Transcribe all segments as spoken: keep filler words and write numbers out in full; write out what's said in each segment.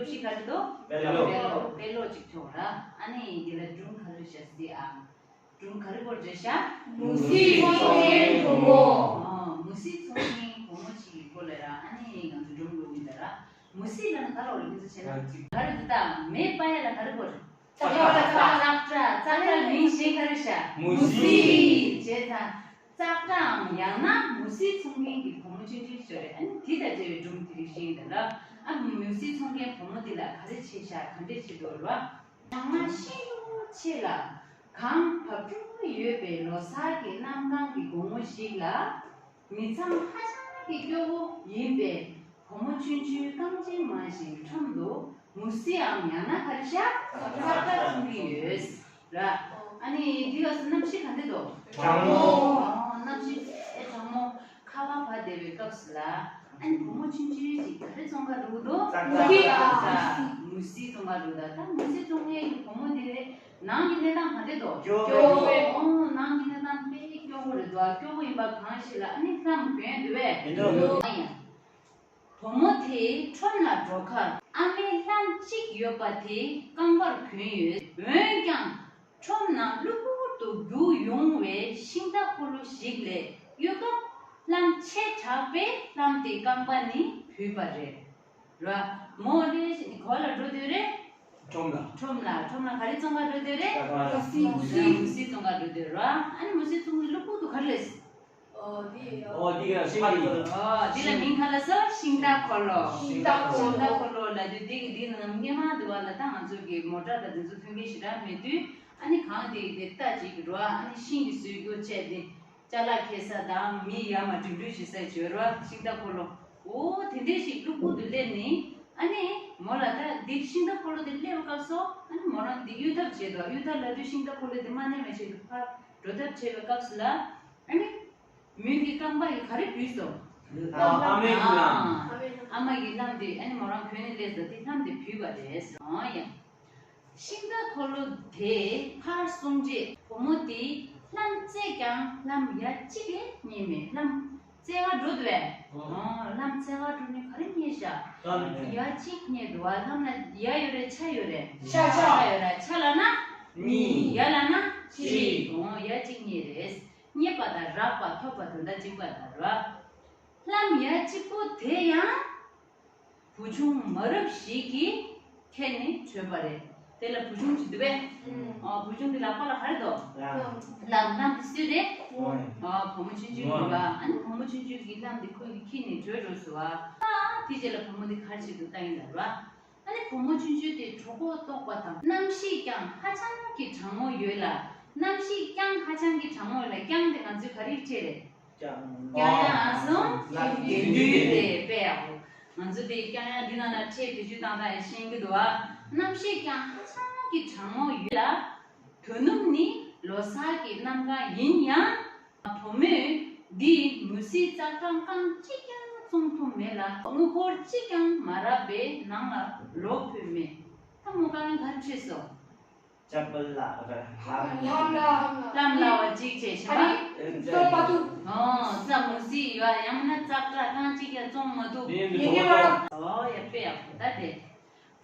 ཅིག་ག་རེ་འདུག་དཔེ་ཀློག། དཔེ་ཀློག་དཔེ་ཀློག་ཅིག་ཆོག་ར། ཨ་ནི་འདི་ལ་སྒྲུང་ག་རེ་བཤད་སྲིད་ཨ། སྒྲུང་ག་རེ་སྐོར་བརྗོད་ཤག་མུ་ཟི་ཚོང་མཁན་བུ་མོ། ཨ། མུ་ཟི་ཚོང་མཁན་བུ་མོ་ཅིག་གི་སྐོར་ལ་ར། ཨ་ནི་ང་ཚོ་སྒྲུང་ཀློག་གི་ཡིན་ད་ར། མུ་ཟི་ལབ་ན་ག་རེ་ལབ་རེད། ང་ཚོ་བྱས་ན་ག་རེ་འདུག་ད་མེ་སྤར་ཡ་ལ་ག་རེ་ལབ་རེད། ཙག་སྒྲ། ཙག་སྒྲ། ཙག་སྒྲ་མིང་གཞན་ག་རེ་ཤག་མུ་ཟི། བྱས་ཙང་ཙག་སྒྲའམ་ཡང་ན་མུ་ཟི་ཚོང་མཁན་གྱི་བུ་མོ་ཆུང་ཆུང་ཞིག་རེད། ཨ་ནི་དེ་དང་འབྲེལ་བའི་སྒྲུང་དེ་རིགས་ཤིག་ཡིན་ད་ལ། ཨ། མུ་ཟི་ཚོང་མཁན་བུ་མོ་དེ་ལ་ག་རེ་བྱས་ཤག་ག་འདྲས་བྱེད་འདུག་ར། གྲང་ངར་ཤིན་ཏུ་ཆེ་ལ། གངས་བབས་འགྲོ་ཡོད་པའི་ལོ་གསར་གྱི་གནམ་གང་གི་དགོང་མོ་ཞིག་ལ། མི་ཚང་ཧ་ཅང་གི་སྐྱོ་བོ་ཡིན་པའི་བུ་མོ་ཆུང་ཆུང་རྐང་རྗེན་མ་ཞིག་ཁྲོམ་དུ་མུ་ཟིའམ་ཡང་ན་ག་རེ་ཤག་ཙག་སྒྲ་འཚོང་གི་ཡོད་ར། ཨ་ནི་དེ་སྐབས་སུ་གནམ་གཤིས་ག་འདྲ་འདུག་གྲང་མོ། ཨོ། གནམ་གཤིས་དཔེ་གྲང་མོ། ཁ་བ་བབས་བསྡད་པའི་སྐབས་སུ་ལ། ཨ་ནི་བུ་མོ་ཆུང་ཆུང་ཞིག་ག་རེ་བཙོང་ག་འགྲོ་གི་འདུག་ཙག་སྒྲ། ཙག་སྒྲ། མུ་ཟི་བཙོང་ག་འགྲོ་གི་འདུག་ད་མུ་ཟི་བཙོང་མཁན་གྱི་བུ་མོ་དེ་རེད། ནང་གི་གནས་སྟངས་ག་འདྲ་འདུག་སྐྱོ་བོ། སྐྱོ་བོ། ཨོ། ནང་གི་གནས་སྟངས་དཔེ་སྐྱོ་བོ་རེད་འདུག་སྐྱོ་བོ་ཡིན་པ་གང་ཞིག་ལ་ཨ་ནི་ལྷམ་གྱོན་འདུག་པས། མི་འདུག་ཨ་ཡ། བུ་མོ་དེ་ཁྲོམ་ལ་འགྲོ་ཁར་ཨ་མའི་ལྷམ་གཅིག་ཡོད་པ་དེ་རྐང་པར་གྱོན་ཡོད། འོན་ཀྱང་ཁྲོམ་ནང་གློ་བུར་དུ་རྒྱུག་ཡོང་བའི་ཤིང་རྟ་འཁོར་ལོ་ཞིག་ལ་གཡུག་སྐབས་ལྷམ་ཆེ་དྲགས་པས་ལྷམ་དེ་རྐང་པ་ནས་བུད་པ་རེད། ར། མོ་རེ་གོ་ལ་འགྲོ་དུས་རེ། ཁྲོམ་ལ། ཁྲོམ་ལ། ཁྲོམ་ལ་ག་རེ་བཙོང་ག་འགྲོ་དུས་རེ། ཙག་སྒྲ། མུ་ཟི། མུ་ཟི་བཙོང་ག་འགྲོ་དུས་ར། ཨ་ནི་མུ་ཟི་བཙོང་དུས་གློ་བུར་དུ་ག་རེ་ལས། ཨོ་འདི་ག་ཤིང་རྟ་འཁོར་ལོ། ཨོ་འདི་ལ་མིང་ག་ལ་ཟེར། ཤིང་རྟ་འཁོར་ལོ། ཤིང་རྟ་འཁོར་ལོ། ཤིང་རྟ་འཁོར་ལོ་ལབ་དུས་འདི་གི་འདི་ནང་སྔོན་མ་དུ་བ་ལ་ད་ང་ཚོ་གི་མོ་ཊ་དང་འདི་ཚོ་མཐུན་རྐྱེན་ཞེ་དྲག་མེད་དུས། ཨ་ནི་གང་དེ་དེ་ལྟ་ཅིག་གི་འགྲོ་ཨ་ནི་ཤིང་གི་བཟོས་རྒྱུ་བྱས་ཏེ། ཅ་ལག་འཁྱེར་ས་དང་མི་ཡར་མར་འགྲིམ་འགྲུལ་བྱེད་ས་བྱོས་རོགས། ཤིང་རྟ་འཁོར་ལོ། འོ་དེ་འདྲས་ཞིག་གློ་བུར་དུ་སླེབས་ནས། ཨ་ནི་མོ་ལ་ད་འདི་ཤིང་རྟ་འཁོར་ལོ་དེ་སླེབས་པའི་སྐབས་སུ། ཨ་ནི་མོ་རང་འདི་གཡུག་ཐབས་བྱས་འདུག་གཡུག་ཐབས་ལབ་དུས་ཤིང་རྟ་འཁོར་ལོ་དེ་མ་གནས་པའི་ཆེད་དུ་ཕར་འགྲོ་ཐབས་བྱས་པའི་སྐབས་སུ་ལ། ཨ་ནི་མོས་ཀྱི་རྐང་པ་ཡི་ག་རེ་བུད་སོང་། ཨ་མའི་ལྷམ། ཨ་མ་ཡི་ལྷམ་དེ་ཨ་ནི་མོ་རང་གྱོན་ནས་སླེབས་སོང་། དེ་ལྷམ་དེ་བུད་པ་རེད། འོ་ཡ། ཤིང་རྟ་འཁོར་ལོ་དེ་ཕར་སོང་རྗེས་བུ་མོ་དེས་ལྷམ་བཙལ་ཀྱང་ལྷམ་ཡ་གཅིག་ལས་རྙེད་མེད། ལྷམ་བཙལ་ག་འགྲོ་འདུག་པས། ཨོ། ལྷམ་བཙལ་ག་འགྲོ་ནས་ག་རེ་རྙེད་ཤག་ལྷམ་ཡ་གཅིག་རྙེད་འདུག་པ། ལྷམ་ལ་ཡ་ཡོད་རེད་ཆ་ཡོད་རེད། ཆ་ཆ་ཡོད་རེད། ཆ་ལབ་ན་གཉིས། ཡ་ལབ་ན་གཅིག་ཨོ་ཡ་གཅིག་རྙེད་རེད། རྙེད་པ་དང་རག་པ་ཐོབ་པ་དོན་དག་གཅིག་པ་དང་ར། ལྷམ་ཡ་གཅིག་པོ་དེ་ཡང་། བུ་ཆུང་མ་རབས་ཤིག་གིས་ཁྱེར་ནས་བྲོས་པ་རེད། དེ་ལ་བུ་ཆུང་ཅིག་འདུག་པས། ཨུམ། ཨ། བུ་ཆུང་གི་ལག་པ་ལ་ག་རེ་འདུག་ལྷམ། ལྷམ་དེ་སུའི་རེད། ཨ། བུ་མོ་ཆུང་ཆུང་གི་རེད་པ། ཨ་ནི་བུ་མོ་ཆུང་ཆུང་གི་ལྷམ་དེ་ཁོ་གིས་ཁྱེར་ནས་བྲོས་འགྲོ་སོང་བ། ཨ། དེ་རྗེས་ལ་བུ་མོ་དེ་ག་རེ་བྱེད་འདུག་ལྟ་ཡིན་ལ་ར། ཨ་ནི་བུ་མོ་ཆུང་ཆུང་དེ་གྲོད་ཁོག་ལྟོགས་པ་དང་། གནམ་གཤིས་ཀྱང་ཧ་ཅང་གི་གྲང་མོ་ཡོད་ལ། གནམ་གཤིས་ཀྱང་ཧ་ཅང་གི་གྲང་མོ་ཡོད་ལ། ཀྱང་དེ་ང་ཚོས་ག་རེ་བྲིས་རེད། ཀྱང་། ཀྱང་ཡང་ཨ་སོང་། ལ་དེ་དུས་དེ་དཔེ་ཡག་པོ། ང་ཚོ་དེ་ཀྱང་ཡང་འདི་ནང་ལ་ཁྲལ་བེད་སྤྱོད་བཏང་སྟངས་ཤེས་ཀྱི་འདུག་བ། གནམ་གཤིས་ཀྱང་ཧ་ཅང་གི་གྲང་མོ་ཡོད་ལ། དོ་ནུབ་ནི་ལོ་གསར་གྱི་གནམ་གང་ཡིན་ཡང་། བུ་མོས་འདིས་མུ་ཟིའི་ཙག་སྒྲ་རྐང་གཅིག་ཀྱང་བཙོང་ཐུབ་མེད་ལ། དངུལ་སྒོར་གཅིག་ཀྱང་མ་རག་པས་ནང་ལ་ལོག་ཕོད་མེད། ད་མོ་རྐང་ག་རེ་བྲིས་སོང་། ལྕགས་པ་ལ་ལ་ལ། ལམ་ལ་བ་གཅིག་བྱས་ཤག་ཨ་ནི་སོ་པ་ཏུ། ཨོ། ས་མུ་ཟི་ཡོད་ཡང་ན་ཙག་སྒྲ་རྐང་གཅིག་ཀྱང་བཙོང་མ་ཐུབ། ཡེ་ཡེ་མ། ཨོ་ཡ་དཔེ་ཡག་པོ་ད་དེ།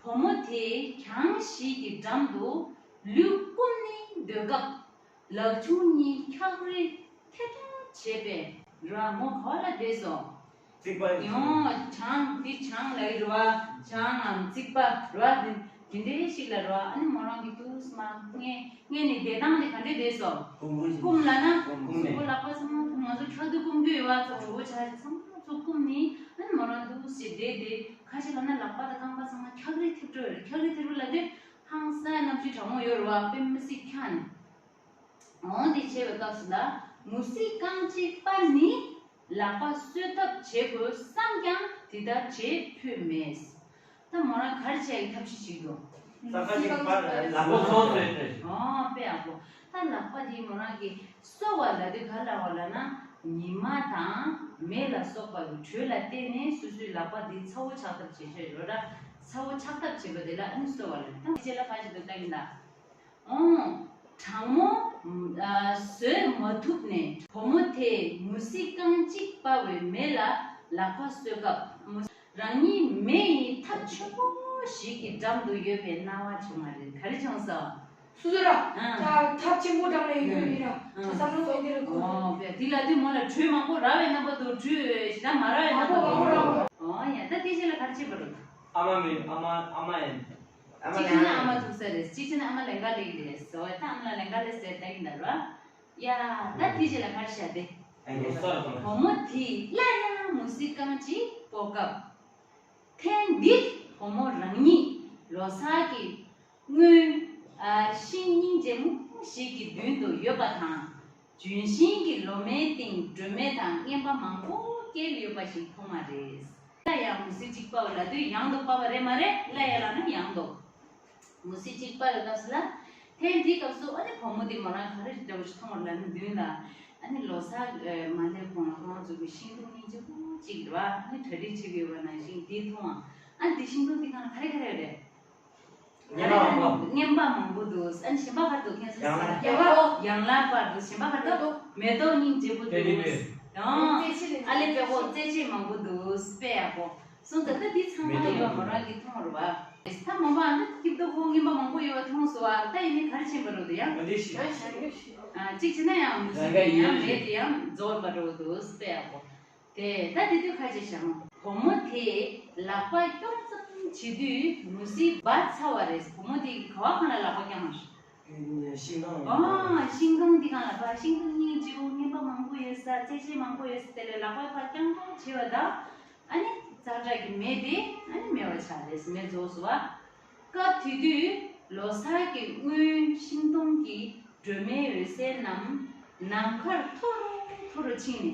བུ་མོ་དེ་གྱང་ཞིག་གི་འགྲམ་དུ་ལུས་བསྐུམ་ནས་སྡོད་སྐབས། ལག་ཆུང་གཉིས་འཁྱག་རི་ཐེ་ཐོང་བྱས་པས་ར་མོ་ག་བ་ལ་བསྡད་སོང་། རྩིག་པ་ཡིན། ཡོང་བྱང་འདི་བྱང་ལ་ཡོད་ར་བ། བྱང་ངམ་རྩིག་པ་ར་བ་འདི་འདི་འདྲའི་ཞིག་ལ་ར་བ། ཨ་ནི་མོ་རང་གི་དུས་སུ་མ་སྔས་སྔས་ནས་བསྡད་སྟངས་དེ་ག་འདྲས་བསྡད་སོང་། བསྐུམ་བསྐུམ་ལ་ན་བསྐུམ་ནས་གཟུགས་པོ་ལག་པ་ཚང་མ་བསྐུམ། ང་ཚོ་འཁྱག་དུས་བསྐུམ་རྒྱུ་ཡོད་བ། ཚ་གྲོད་པོ་ཆགས་ཚང་མ་ཚོ་བསྐུམ་ནས། ཨ་ནི་མོ་རང་དུས་སུ་བསྡད་དེ་ག་ཞིག་ལ་ན་ལག་པ་དང་རྐང་པ་ཚང་མ་འཁྱག་རི་ཐེབས་འགྲོ་ཡོད་རེད། འཁྱག་རི་ཐེབས་རུ་ལ་དེ་ཧང་སང་གནམ་གཤིས་གྲང་མོ་ཡོད་རེད་བ། དཔེ་མི་སྲིད་འཁྱག་ནས། འོང་དེ་བྱས་པའི་སྐབས་སུ་ལ་མུ་ཟིས་རྐང་གཅིག་སྤར་ནས་ལག་པ་གསོ་ཐབས་བྱེད་དགོས་བསམ་ཀྱང་དེ་ལྟར་བྱེད་ཕོད་མེད། ད་མོ་རང་ག་རེ་བྱས་ཀྱི་ཐབས་ཤེས་བྱེད་དགོས། ས་ཁ་ཅིག་སྤར་ལག་པ་གསོ་ཐབས་བྱེད། ཨོ་དཔེ་ཡག་པོ། ད་ལག་པ་དེ་མོ་རང་གིས་གསོ་བ་ལབ་དུས་ག་ལབ་པ་ལབ་ན་ཉི་མ་དང་མེ་ལ་སོགས་པ་གི་དྲོད་ལ་བརྟེན་ནས་སོ་སོའི་ལག་པ་དེ་ཚ་བོ་ཆགས་ཐབས་བྱེད་ཤེས་ཡོད་ར། ཚ་བོ་ཆགས་ཐབས་བྱེད་པ་དེ་ལ་ཨ་ནི་གསོ་བ་ལབ། ད་དེ་རྗེས་ལ་ག་ཞིག་འདུག་ལྟ་ཡིན་ད། ཨོ། གྲང་མོ། ཨ། བཟོད་མ་ཐུབ་ནས་བུ་མོ་དེས་མུ་ཟི་རྐང་གཅིག་སྤར་བའི་མེ་ལ་ལག་པ་གསོ་སྐབས། རང་ཉིད་མེ་ཡི་ཐབ་ཆེན་པོ་ ཞིག་གི་འགྲམ་དུ་ཡོད་པའི་སྣང་བ་བྱུང་བ་རེད། ག་རེ་བྱུང་སོང་། སོ་སོ་ར། ཨ། ད་ཐབ་ཆེན་པོ་འགྲམ་ལ་ཡོད་ཡོད་ར། ཨ། ད་བསམ་བློ་འོན་ཏེ་རེ་གོ། ཨོ་བས་དེ་ལ་དུས་མོ་ལ་དྲོད་མང་པོ་ར་བའི་རྣམ་པ་དུ་དྲོད་ཞེ་དྲག་མ་ར་བའི་རྣམ་པ་དུ། མང་པོ་མང་པོ་ར། ཨོ་ཡ་ད་དེ་རྗེས་ལ་ག་རེ་བྱེད་པ་རེད། ཨ་མ་མེད། ཨ་མ་ཨ་མ་ཡིན། ཨ་མ་གཅིག་བྱས་ན་ཨ་མ་ཐུག་ས་རེད། གཅིག་བྱས་ན་ཨ་མ་ལེན་ག་ལེགས་རེད་ཟེར་བས། ད་ཨ་མ་ལ་ལེན་ག་ལེགས་ཟེར་ད་ཡིན་ད་ར། ཡ། ད་དེ་རྗེས་ལ་ག་རེ་བྱ་དེ། ཨ་ཡོ་སོ་ར་གོ་མ། བུ་མོ་དེས་སླར་ཡང་མུ་ཟི་རྐང་གཅིག་སྤོ་སྐབས། ཐེངས་འདིར་བུ་མོ་རང་ཉིད་ལོ་གསར་གྱི་སྔོན། ཨ། ཤིང་སྙིང་རྗེ་མོ་ཞིག་གི་མདུན་དུ་ཡོད་པ་དང་། ལྗོན་ཤིང་གི་ལོ་མའི་སྟེང་སྒྲོན་མེ་དང་རྔན་པ་མང་པོ་བཀལ་ཡོད་པ་ཞིག་མཐོང་བ་རེད། སླར་ཡང་མུ་ཟི་གཅིག་སྤོ་བ་ལབ་དུས་ཡང་དུ་སྤོ་བ་རེད་མ་རེད། སླར་ཡང་ལབ་ན་ཡང་དུ། མུ་ཟི་གཅིག་སྤོ་བའི་སྐབས་སུ་ལ། ཐེངས་འདིའི་སྐབས་སུ་ཨ་ནི་བུ་མོ་དེ་མོ་རང་ག་རེ་འདྲ་བོ་ཞིག་མཐོང་བ་ལབ་ན། མདུན་ལ་ཨ་ནི་ལོ་གསར་མ་སླེབས་གོང་ལ་ཁོ་རང་ཚོ་གི་ཤིང་སྡོང་སྙིང་རྗེ་པོ་གཅིག་རེད་བ། ཨ་ནི་གྲ་སྒྲིག་བྱེད་ཀྱི་ཡོད་པ་ནང་བཞིན་དེ་མཐོང་བ། ཨ་ནི་དེ་ཤིང་སྡོང་དེ་སྒང་ལ་ག་རེ་ག་རེ་རེད། རྔན་པ་མང་པོ། རྔན་པ་མང་པོ་འདུག་ཨ་ནི་གཞན་པ་ག་རེ་འདུག་ཁྱེད་ཚོ། ཡང་ལ། ཡང་ལ་པར་འདུག་གཞན་པ་ག་རེ་འདུག་མེ་ཏོག་སྙིང་རྗེ་པོ་འདུག་ཡང་ཨ་ལེ་པད་ཧོ་རྩེ་ཆེན་མང་པོ་འདུག་དཔེ་ཡག་པོ། སོང་ཙང་ད་འདི་ཚང་མ་ཡོད་མོ་རང་གིས་མཐོང་རུ་བ། ད་མ་པ་ཨ་ནི་སྐྱིད་སྡུག་ཁོ་རྔན་པ་མང་པོ་ཡོད་པ་མཐོང་སོང་བ། ད་ཡིན་ནི་ག་རེ་ཕྱིན་པ་རུ་དུ་ཡང་། གཅིག་བྱས་ན་ཡང་མི་སྲིད་ཡང་མེད་དེ་ཡང་རྫོགས་པ་རུ་དུ་དཔེ་ཡག་པོ། དེ་ད་དེ་དུས་ཁ་ཆེ་ཞང་བུ་མོ་དེས་ལག་པ་རྐྱོང་ཙམ་བྱེད་དུས་མུ་ཟི་འབག་ཚར་བ་རེད། བུ་མོ་དེ་ག་བ་གང་ལ་ལག་པ་རྐྱང་མ་ཤེས། ཤིང་སྡོང་། ཨ། ཤིང་སྡོང་འདི་གང་ལ་ཕར་ཤིང་སྡོང་སྙིང་རྗེ་པོ་རྔན་པ་མང་པོ་ཡོད་ས། རྩེ་ཆེན་མང་པོ་ཡོད་ས་དེ་ལས་ལག་པ་ཕར་རྐྱང་རྐྱང་བྱས་པ་དང་། ཨ་ནི་ཙག་སྒྲ་གི་མེ་དེ་ཨ་ནི་མེད་པ་ཆགས་རེད། མེ་རྫོགས་སོང་བ། སྐབས་དེ་དུས་ལོ་གསར་གྱི་སྔོན་ཤིང་སྡོང་གི་སྒྲོན་མེའི་འོད་ཟེར་རྣམས་ནམ་མཁར་མཐོ་རུ་མཐོ་རུ་ཕྱིན་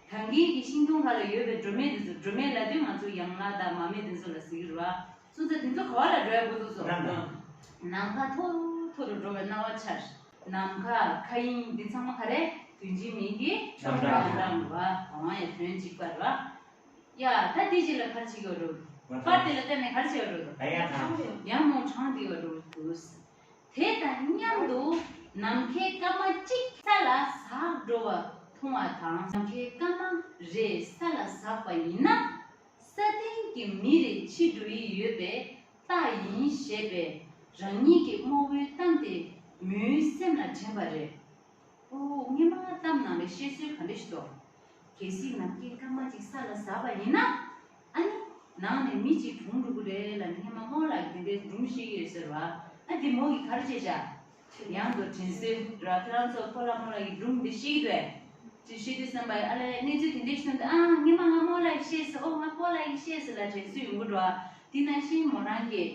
ནས། ད་གིན་གྱི་ཤིང་སྡོང་ཁ་ལ་ཡོད་པའི་སྒྲོན་མེ་དེ་ཚོ། སྒྲོན་མེ་ལབ་དུས་ང་ཚོ་ཡང་ལ་དང་མ་མེ་དེ་ཚོ་ལ་ཟེར་གྱི་རེད་བ། སོང་ཙང་དེ་ཚོ་ག་བ་ལ་འགྲོ་ཡ་དགོས་འདུག་སོ། ནམ་མཁའ་མཐོ་རུ་མཐོ་རུ་འགྲོ་བའི་སྣང་བ་འཆར། ནམ་མཁའ། མཁའ་དབྱིངས་འདི་ཚང་མ་ག་རེ། དོན་གཅིག་མིང་གི་འགྲམ་འགྲམ་རེད་བ། གང་ཡང་དོན་གཅིག་པ་རེད་བ། ཡ། ད་དེ་རྗེས་ལ་ག་རེ་བྱེད་ཀྱི་ཡོད་འགྲོ། པར་དེ་ལ་བལྟས་ནས་ག་རེ་བྱེད་ཀྱི་ཡོད་འགྲོ། ཡང་མོ་གྲང་བསྡད་ཡོད་འགྲོ་འདུག་དེ་དང་མཉམ་དུ་ནམ་མཁའི་སྐར་མ་གཅིག་ས་ལ་ཟགས་འགྲོ་བ་མཐོང་བ་དང་། ནམ་མཁའི་སྐར་མ་རེ་ས་ལ་ཟགས་པ་ཡིན་ན། ས་སྟེང་གི་མི་རེ་འཆི་འགྲོ་ཡི་ཡོད་པའི་རྟགས་ཡིན་ཞེས་པའི་རང་ཉིད་ཀྱི་རྨོ་བོའི་གཏམ་དེ་མོའི་སེམས་ལ་དྲན་པ་རེད། ཨོ། སྔོན་མ་གཏམ་ནང་ལ་བཤད་སྲོལ་ག་འདྲ་ཞིག་འདུག་གལ་སྲིད་ནམ་མཁའི་སྐར་མ་གཅིག་ས་ལ་ཟགས་པ་ཡིན་ན། ཨ་ནི་ནང་ནས་མི་གཅིག་གྲོངས་འགྲོ་གི་རེད་ལབ་ནས་སྔོན་མ་རྨོ་ལགས་དེ་འདྲའི་སྒྲུང་བཤད་ཀྱི་ཡོད་ཟེར་བ། ཨ་དེ་མོ་གིས་ག་རེ་བྱས་བཞག་ཡང་དུ་དྲན་གསོ་ར། ཁྱེད་རང་ཚོ་སྤོ་ལགས་རྨོ་ལགས་ཀྱི་སྒྲུང་འདི་ཤེས་ཀྱི་འདུག་གས། ཅེས་བཤད་དུས་ཙམ་པ་ཨ་ལས་གནས་ཚུལ་དེ་འདྲའི་ཞིག་ན། ཨ་སྔོན་མ་ང་རྨོ་ལགས་ཀྱིས་བཤད་ཟེར། ཨོ་ང་སྤོ་ལགས་ཀྱིས་བཤད་ཟེར་ལབ་དྲན་གསོ་ཡོང་གི་འགྲོ། ཨ་དེ་ནང་བཞིན་མོ་རང་གིས་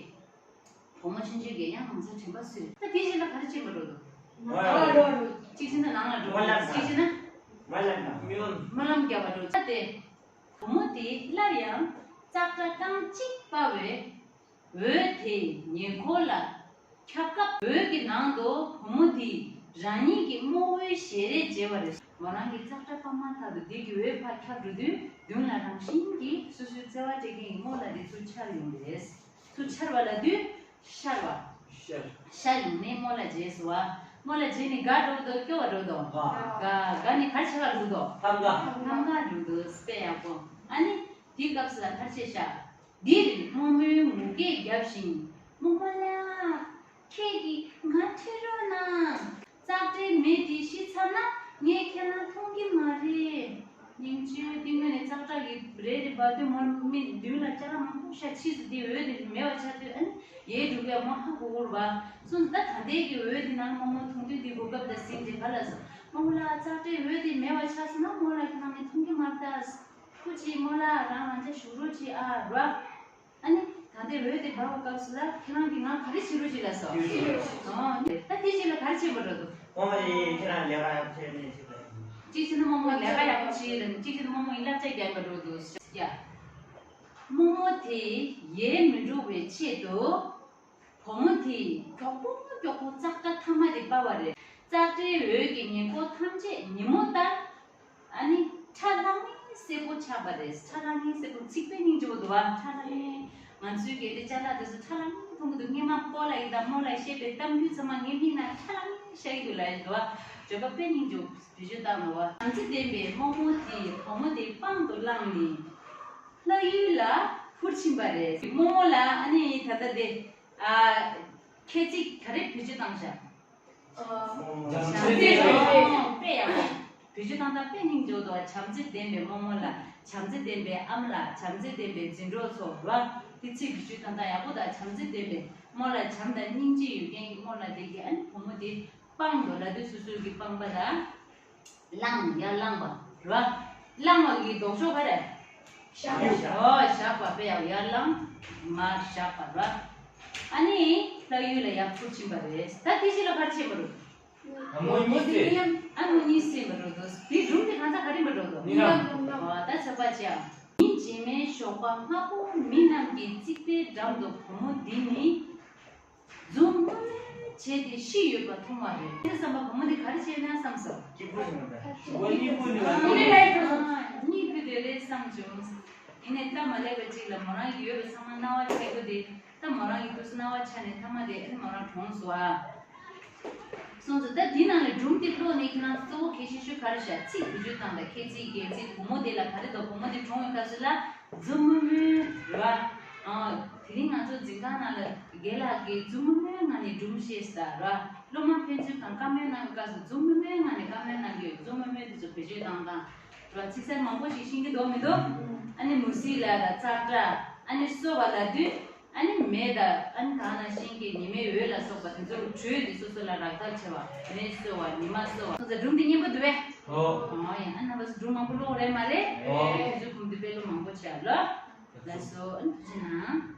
བུ་མོ་ཆུང་ཆུང་གིས་ཡང་ང་ཚོ་དྲན་པ་གསོས། ད་དེ་རྗེས་ལ་ག་རེ་བྱེད་པ་འགྲོ་འདུག་གཅིག་བྱས་ན་ནང་ལ་འགྲོ། གཅིག་བྱས་ན་སྨོན་ལམ་རྒྱག་པ་འགྲོ། ད་དེ་བུ་མོ་དེས་སླར་ཡང་ཙག་སྒྲ་རྐང་གཅིག་སྤར་བའི་འོད་དེ་ཉེ་འཁོར་ལ་ཁྱབ་སྐབས། འོད་ཀྱི་ནང་དུ་བུ་མོ་དེས་རང་ཉིད་ཀྱི་རྨོ་བོའི་ཞལ་རས་མཇལ་བ་རེད། མོ་རང་གིས་ཙག་སྒྲ་སྤར་མ་ཐག་ཏུ་དེ་གི་འོད་ཕར་ཁྱབ་འགྲོ་དུས་མདུན་ལ་རང་བཞིན་གྱིས་སོ་སོའི་བརྩེ་བ་སྤྲད་མཁན་གྱི་རྨོ་ལགས་དེ་ཚུར་འཆར་ཡོང་གི་རེད། ཚུར་འཆར་བ་ལབ་དུས་ཤར་བ། ཤར། ཤར་ཡོང་ནས་རྨོ་ལགས་མཇལ་སོང་བ། རྨོ་ལགས་མཇལ་ནས་དགའ་འགྲོ་འདུག་སྐྱོ་བ་འགྲོ་འདུག་དགའ། དགའ་ནས་ག་རེ་བྱེད་ག་འགྲོ་འདུག་ཐང་ག་ཐང་ག་འགྲོ་འདུག་དཔེ་ཡག་པོ། ཨ་ནི་དེའི་སྐབས་སུ་ལ་ག་རེ་བྱས་ཤག་འདིར་རྨོ་མོས་ངུ་སྐད་བརྒྱབ་བཞིན། རྨོ་མོ་ལགས། ཁྱེད་ཀྱིས་ང་ཁྲིད་རོགས་གནང་། ཙག་སྒྲའི་མེ་དེ་ཤི་ཚར་ན་ངས་ཁྱེད་རང་མཐོང་གི་མ་རེད། སྙིང་རྗེ། དེ་སྔོན་ནས་ཙག་སྒྲ་གི་རེ་རེ་འབར་དུས་མོ་མི་མདུན་ལ་ཅ་ལག་མང་པོ་ཤར། ཕྱིས་སུ་དེ་འོད་དེ་མེད་པ་ཆགས་དུས་ཨ་ནི་ཡལ་འགྲོ་གི་མོ་ཧ་གོ་གི་རེད་བ། སོང་ཙང་ད་ད་ལྟའི་གི་འོད་དེ་ནང་རྨོ་མོ་མཐོང་དུས་དེ་གོ་སྐབས་དང་ཟིན་ཏེ་ག་ལ་སོང་། རྨོ་མོ་ལགས། ཙག་སྒྲའི་འོད་དེ་མེད་པ་ཆགས་སོང་ན་རྨོ་ལགས་ཁྱེད་རང་ངས་མཐོང་གི་མ་རེད་ད། ཐུགས་རྗེ་ཆེ་རྨོ་ལགས། རང་རང་ཅག་བཞུགས་རོགས་གྱིས་ཨ་ར། ཨ་ནི་ད་ལྟའི་འོད་དེ་འབར་བའི་སྐབས་སུ་ལ་ཁྱེད་རང་གིས་ང་ག་རེ་བྱེད་རོགས་གྱིས་ལབ་སོང་། ཨོ། ད་དེ་རྗེས་ལ་ག་རེ་བྱེད་པ་འགྲོ་འདུག་རྨོ་མོ་ཡིས་ཁྱེད་རང་ལས་ཀ་ཡག་པོ་བྱས་ནས་བྱེད་པ་ཡིན། གཅིག་བྱས་ན་རྨོ་མོ་ལས་ཀ་ཡག་པོ་བྱས་ལབ། གཅིག་བྱས་ན་རྨོ་མོ་ཡིས་བསླབ་བྱ་རྒྱག་པ་འགྲོ་འདུག་ཡ། རྨོ་མོ་དེས་ཡལ་མི་འགྲོ་བའི་ཆེད་དུ། བུ་མོ་དེས་མགྱོགས་པོ་མགྱོགས་པོ་ཙག་སྒྲ་མཐའ་མ་དེ་སྤར་བ་རེད། ཙག་སྒྲའི་འོད་ཀྱི་ཉེ་འཁོར་ཐམས་ཅད་ཉིན་མོ་ལྟར། ཨ་ནི་ཁྲ་ལྷང་ངེ་སེར་པོ་ཆགས་པ་རེད། ཁྲ་ལྷང་ངེ་སེར་པོ། ཚིག་དཔེ་སྙིང་རྗེ་པོ་འདུག་བ། ཁྲ་ལྷང་ངེ། ང་ཚོའི་གལ་ཏེ་ཅ་ལག་དེ་ཚོ་ཁྲ་ལྷང་ངེ་མཐོང་གི་འདུག་སྔོན་མ་སྤོ་ལགས་ཡིན་དང་རྨོ་ལགས་བཤད་པའི་གཏམ་རྒྱུད་ཚང་མ་ངའི་མིག་ནང་ཁྲ་ལྷང་ངེ་ཤར་གི་འདུག་ལབ་ཡིན་འདུག་བ། བརྗོད་པ་དཔེ་སྙིང་རྗེ་པོ། བེད་སྤྱོད་བཏང་འདུག་བ། བྱམས་བརྩེ་ལྡན་པའི་རྨོ་མོ་དེས་བུ་མོ་དེ་པང་དུ་བླངས་ནས། ལྷ་ཡུལ་ལ་ ཁུར་ཕྱིན་པ་རེད། རྨོ་མོ་ལ་ཨ་ནི་ད་ལྟ་དེ་ཨ་ཁྱད་ཚིག་ག་རེ་བེད་སྤྱོད་བཏང་བཞག་བྱམས་བརྩེ་དང་དཔེ་ཡག་པོ། བེད་སྤྱོད་བཏང་སྟངས་དཔེ་སྙིང་རྗེ་པོ་འདུག་བྱམས་བརྩེ་ལྡན་པའི་རྨོ་མོ་ལ། བྱམས་བརྩེ་ལྡན་པའི་ཨ་མ་ལགས། བྱམས་བརྩེ་ལྡན་པའི་འཛིན་གྲོགས་ཚོ་ར། དེ་ཚིག་བེད་སྤྱོད་བཏང་སྟངས་ཡག་པོ་དང་། བྱམས་བརྩེ་ལྡན་པའི་རྨོ་ལ་བྱམས་དང་སྙིང་རྗེ་ཡོད་མཁན་གྱི་རྨོ་ལ་དེ་གི་ཨ་ནི་བུ་མོ་དེ་སྤངས་འདུག་ལབ་དུས་སོ་སོ་གི་སྤངས་པ་ལ། བླངས། ཡར་བླངས་པ་ར། བླངས་པ་གི་ལྡོག་ཕྱོགས་ག་རེ། བཞག་པ། ཨོ་བཞག་པ་དཔེ་ཡག་ཡར་བླངས། མར་བཞག་པ་ར། ཨ་ནི་ལྷ་ཡུལ་ལ་ཡར་ཁུར་ཕྱིན་པ་རེད། ད་དེ་ཕྱི་ལ་ག་རེ་བྱས་པ་རེད། ཨ་མོ་གཉིས་བསད། ཨ་མོ་གཉིས་བསད་པ་རེད་དོ། དེ་སྒྲུང་དེ་གང་ཟག་ག་རེ་ཡིན་པ་རེད་དོ། ཨོ་ད་ཆ་པ་ཅི་ཨ། ཉིན་རྗེས་མའི་ཞོགས་པ་སྔ་པོ་མི་རྣམས་ཀྱི་རྩིག་པའི་འགྲམ་དུ་བུ་མོ་འདི་ནི། འཛུམ་དམུལ་དམུལ་བྱས་ཏེ་ཤི་ཡོད་པ་མཐོང་བ་རེད། དེ་བསམ་པ་བུ་མོ་འདི་ག་རེ་བྱས་ན་བསམ་སོང་། སྐྱིད་པོ་ཞིག་མ་རེད། ཨ་གཉིད་ཁུག་དེ་རེད་བསམ་བྱུང་། ཡིན་ནའི་སྟབས་མ་ལེགས་པ་ཅིག་ལ་མོ་རང་གི་ཡོད་པ་ཚང་མ་སྣང་བ་འཆར་གྱི་འདུག་ད་མོ་རང་གི་དུས་སུ་སྣང་བ་འཆར་ནས་མཐའ་མ་དེ་ཨ་ནི་མོ་རང་གྲོངས་སོང་ཨ། སོང་ཙང་ད་འདི་ནང་ལས་སྒྲུང་དེ་ཀློག་ནས་ཁྱེད་རང་གཙོ་བོ་གལ་ཆེ་ཤོས་ག་རེ་བཞག་ཚིག་བེད་སྤྱོད་བཏང་དང་། ཁྱད་ཚིག་སྒལ་ཚིག་བུ་མོ་དེ་ལ་ག་རེ་འདུག་བུ་མོ་དེ་གྲོངས་པའི་སྐབས་སུ་ལ་འཛུམ་དམུལ་དམུལ་རེད་བ། ཨང་། དེ་རིང་ང་ཚོ་འཛིན་ཁང་ནང་ལ་རྒན་ལགས་ཀྱིས་འཛུམ་དམུལ་དམུལ་ངང་ནས་སྒྲུང་བཤད་ས་རེད་བ། སློབ་མ་ཕན་ཚུན་གང་བཀའ་མོལ་གནང་བའི་སྐབས་སུ་འཛུམ་དམུལ་དམུལ་ངང་ནས་བཀའ་མོལ་གནང་གི་ཡོད། འཛུམ་དམུལ་དམུལ་དེ་ཚོ་བེད་སྤྱོད་བཏང་སྟངས་རེད་བ། ཚིག་གསར་མང་པོ་ཞིག་ཤེས་ཀྱི་འདུག་མི་འདུག་ཨ་ནི་མུ་ཟི་ལ་དང་ཙག་སྒྲ་ཨ་ནི་གསོ་བ་ལབ་དུས། ཨ་ནི་མེ་དང་ཨ་ནི་ད་ནང་བཞིན་གྱི་ཉི་མའི་འོད་ལ་སོགས་པ་དེ་ཚོ་དྲོད་དེ་སོ་སོ་ལ་རག་ཐབས་བྱེད་པ། མེ་གསོ་བ། ཉི་མ་གསོ་བ། སོང་ཙང་སྒྲུང་འདི་སྙན་པོ་འདུག་པས། ཨོ། ཨོ་ཡ། ཨ་ནི་རྣམ་པ་ཚོ་སྒྲུང་མང་པོ་ཀློག་རེད་མ་རེད། ཨོ། དུས་ཚོད་ཁོམ་དུས་དཔེ་ཀློག་མང་པོ་བྱས་ལ། ལགས་སོ། ཨ་ནི་ཐུགས་རྗེ་གནང་།